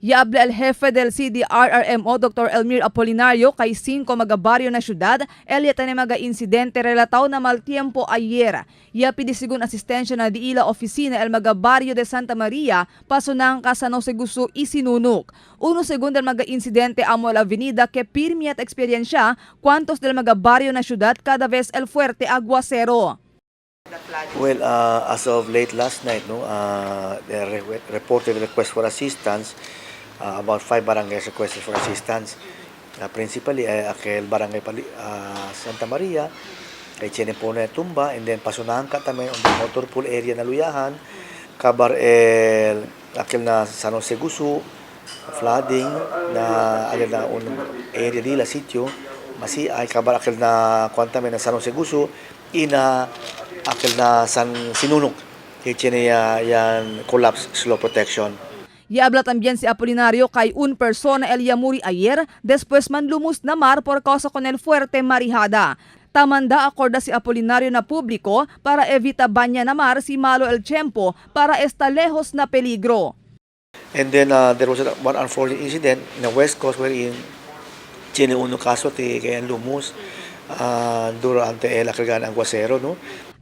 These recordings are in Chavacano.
Y habla el jefe del CDRRMO, Dr. Elmir Apolinario, kay cinco mga baryo na syudad, el ya tiene mga insidente relatado na mal tiempo ayer. Ya pidi sigun asistencia na diila oficina el mga baryo de Santa Maria, Pasonangka, San Jose Gusu y Sinunuk. Uno según del mga insidente amo la avenida que pirmi at experiencia cuantos del mga baryo na syudad cada vez el fuerte aguacero. Well, as of late last night, no, the reported request for assistance, about five barangays requested for assistance. Principally, aquel barangay Santa Maria, kay Chenepone Tumba, and then Pasunangka también on the motor pool area na Luyahan, kabar el aquel na San Jose Gusu, flooding na aquel na un area nila sitio, masi ay kabar aquel na kuan también na San Jose Gusu, ina aquel na San Sinunok, kay tiene ya yan collapse slope protection. Y habla también si Apolinario kay un persona el yamuri ayer después man lumus na mar por causa con el fuerte marijada. Tamanda acorda si Apolinario na publiko para evita banya na mar si malo el tiempo para esta lejos na peligro. And then there was one unfortunate incident in the West Coast wherein tiene uno caso ti kaya lumus durante el aquel gran aguacero, no?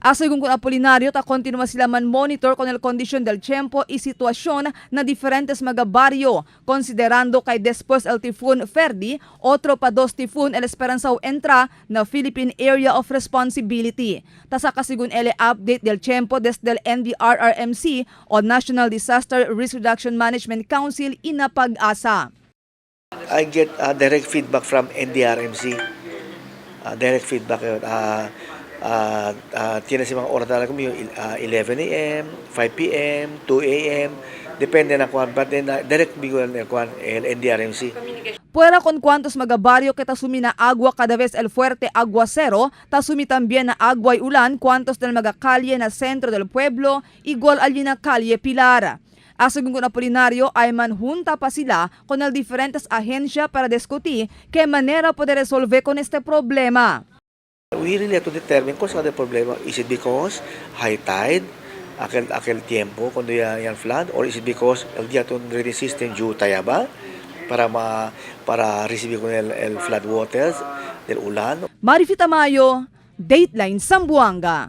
A según con Apolinario, ta continua sila man monitor con el kondisyon del tiempo y sitwasyon na diferentes mga baryo, considerando kay después el Typhoon Ferdi, otro pa dos typhoon el Esperanzao entra na Philippine Area of Responsibility. Ta saka según el update del tiempo desde el NDRRMC o National Disaster Risk Reduction Management Council ina PAGASA. I get direct feedback from NDRMC. Direct feedback yun. Tiene si mga oras talaga kami, 11 a.m., 5 p.m., 2 a.m., depende na kuan, but then direct bigo el kuan el NDRMC. Puera con cuantos magabaryo que tasumi na agua cada vez el fuerte aguacero, tasumi también na agua y ulan cuantos del magakalye na centro del pueblo, igual allí na calle Pilar. A según con Apolinario, ay manjunta pa sila con el diferentes agencia para discutir qué manera puede resolver con este problema. We really have to determine kung saan el problema. Is it because high tide, aquel tiempo cuando ya yan flood, or is it because el día drainage system yu tayaba para recibir con el flood waters del ulan? Marifi Tamayo, Dateline Zamboanga.